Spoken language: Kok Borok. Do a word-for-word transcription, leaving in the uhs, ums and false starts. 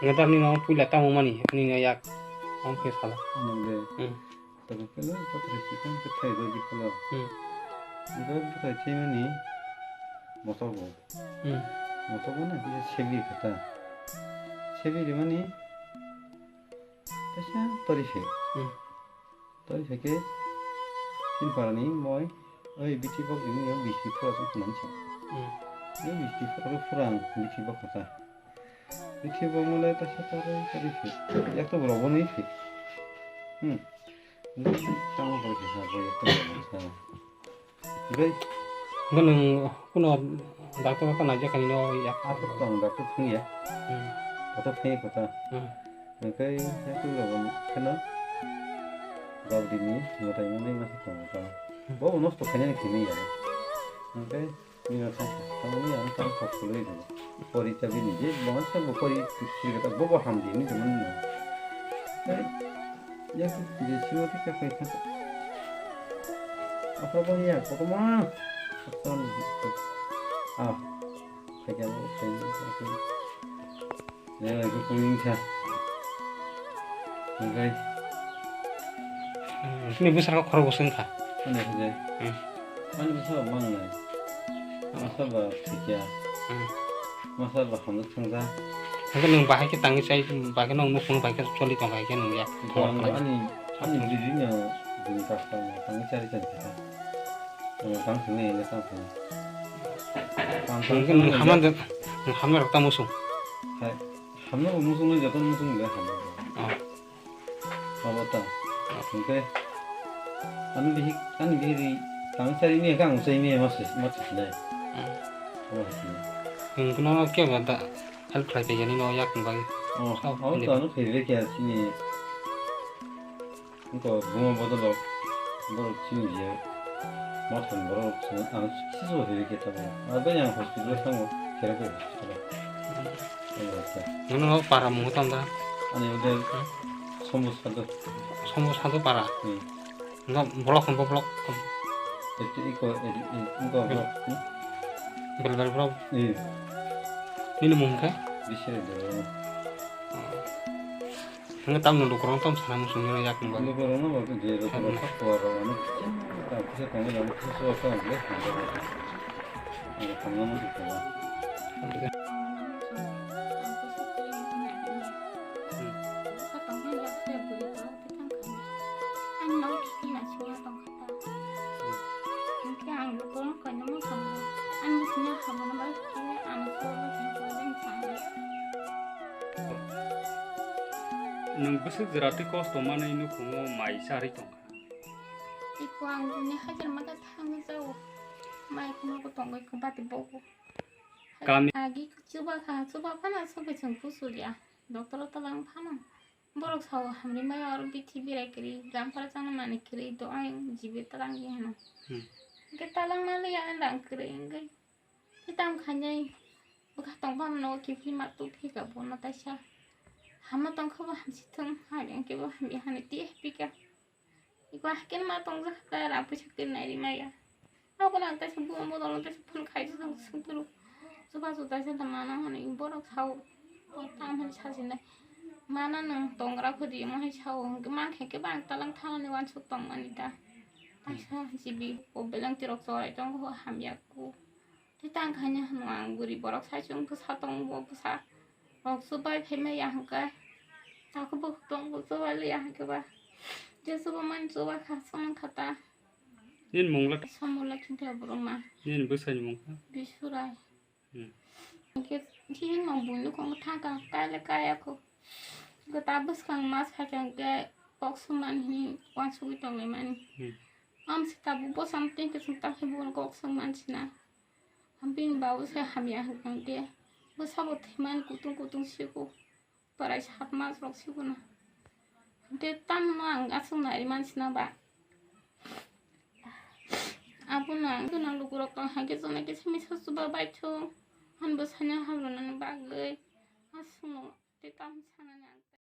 Gadar ni no puila tamo mani, ani no yak. Ang khe sala. Ano de. Hmm. Tabe kelo pathar si kan ke thai do di kelo. Hmm. Gadar pathar si mani motor bo. Hmm. Motor bo na dia sebi kata. Sebi di mani. Tasa tori se. Hmm. Tori se ke. Tin parani moi. Oi biti bok dini yang bisti pura sa kunan se. Hmm. Ini bisti pura pura bisti bok kata. Bisti bok mulai tasa tori tori se. Yak to bro bo ni se. Hmm. Tamo tori se sa bo yak to bro sa. Bai. Hwnkhe nwng kuno doctor khe naijak kani no yak. Aswk tong doctor thung ya. Hmm. Kota thung ya kota. Hmm. Hwnkhe ya tu lo kheno. Gabdi ni motai mani ma tong ta. Bo nosto khainani khini ya. Hwnkhe ni no thang thang ni ang tang thok khuloi do. Pori ta bini je bo sa bo pori sirga ta bo bo ham di ni de man. Bai. Ya, je sima tika kai kha. Apa bang ya, kotorma. Asal. Ah. Kaya lo, kaya lo. Ya, itu kuning kha. Oke. Hmm, ini besar kok khoro bosong kha. Mana saja. Hmm. Mana besar mana? Masa ba thikya. Hmm. Masa ba hamjak thangja. Hwnkhe nwng bahai khe tangwi chai, bahai khe nwng nukhung bahai khe choli tong, bahai khe nwng yak. Bo ang ani, ani biri no bini kasta mo tangwi chari chari kha. Mo tang thangwi ele tang thangwi. Tang thangwi hwnkhe nwng hamna de, nwng hamna rok tamo sung. Hai, hamna bo musung le joto musung le hamna. Oh. Abo ta. Hwnkhe ani bihik, ani bihik ri tang sari ni kang usai ni mas mas nai. Hmm. Abo hai. Nwng kuno ke ba da help khlai pe yani no yak bai. Oh, abo ta no phebe kya sini. Ko buma bodol borok sini je. Mothani borok sini ano kisi bo phebe kya ta. Abo yang hospital thango, kera kera hospital. Nwng no para mungo tam da? Ani ude Sombo Sado. Sombo Sado para? Hmm. Nga block hwnba block? Ito iko, iko block. Belbel block? Iya. Nini mung khe? Bisire de. Nga tamno lukurok tam sana musung nini yak nungba. Lukurok no ba je lukurok kha kuwa rok ano kisa ta kisa tongwi rok kisa suwa kha ang le. Ang tongna muchung tongo. Nwng bwswk jora twi kosto manwi nukhungo mai charwi tongkha. Iko ang bini hajar mata thangwi jao. Mai kheno bo tongwi kho bati bogo. Kami agi chuba kha, chuba phano aswk bai chwng kuchuk ya. Doctor o tolang phano. Borok sao hamri maya oro bithi birai kwrwi, gram phara chana mani kwrwi, do ang jibe talang ye hano. Hmm. Hwnkhe talang ma liya ang rang kwrwi wngwi. Tei tamo khainai bwkha tong phano nogo kiphilma tubphika bono taisa. Hama tongkha bo hamsi thung, hamya hwnkhe bo hamya hwnwi tei hapika. Iko hakhe ma tongjak kha, rang puisa khe nai ri maya. Abono ang taisa buwa modol no taisa phone khai swng swng phuru. Chubachu taisa da mana hwnwi borok sao. Tamo hwnwi sajinai. Mana nwng tongra khudi omo hai sao. Hwnkhe mankha khe ba ang talang thanani uansuk tongmani da. Taisa jibi o beleng tirok chorai tongo hamya ku. Tei tang khaina hwnwi ang guri borok sai chwng bwsa tongo bwsa. Rok chubai phaima ya hwnkhe. Takhuk bukhuk tong bo chubai liya hwnkhe ba. Je chuba mani chuba kha samung kha ta. Nini mung la? Samung la chwngkhe borok ma. Nini bwsani mung kha? Bisurai. Hmm. Hwnkhe chini no buino khongo thangkha kaile kaya kho. Gota bwskang ma sakha hwnkhe kok sumani hwnwi uansugwi tonglaimani. Hmm. Amsi tabuk bwsam tengkhe chwng tamkhe buino kok sung mansina. Bini babu se hamya hwnkhe bwsabo thwimani kutung kutung siko. Prai sat mas rok sikono. Hwnkhe tamno ang aswk nai mansina ba. Abono ang gwnang lukurok tong hai khe chwng nai khe simi sasu ba baithung. Hanbo sanya hamrwnani bagwi aswkno tei tam sanani ang.